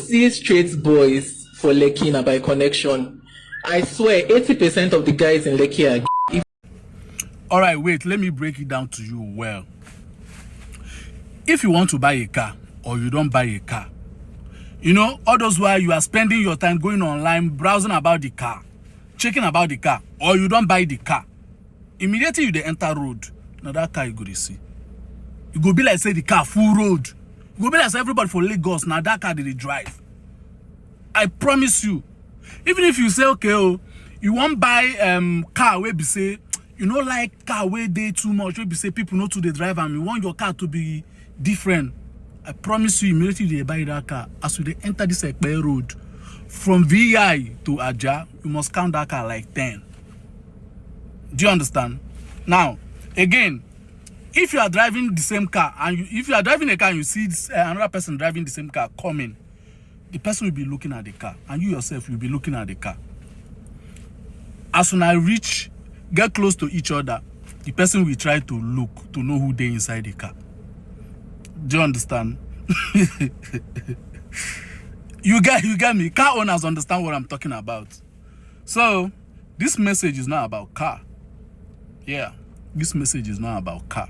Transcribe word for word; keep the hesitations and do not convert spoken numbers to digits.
See straight boys for Lekki na by connection. I swear, eighty percent of the guys in Lekki are. All right, wait, let me break it down to you well. If you want to buy a car or you don't buy a car, you know, all those while you are spending your time going online, browsing about the car, checking about the car, or you don't buy the car, immediately you dey enter road, now that car you go to see. You go be like say the car full road. You go be like say everybody for Lagos, now that car they drive. I promise you, even if you say, okay, oh, you won't buy um car where be say, you know, like car where they too much, where be say people know to they drive and you want your car to be different. I promise you, immediately they buy that car. As you they enter this Ekpe road, from V I to Aja, you must count that car like ten. Do you understand? Now, again, if you are driving the same car and you, if you are driving a car and you see this, uh, another person driving the same car coming, the person will be looking at the car and you yourself will be looking at the car. As soon as reach, get close to each other, the person will try to look to know who they inside the car. Do you understand? You get you get me. Car owners understand what I'm talking about. So this message is not about car. Yeah, this message is not about car.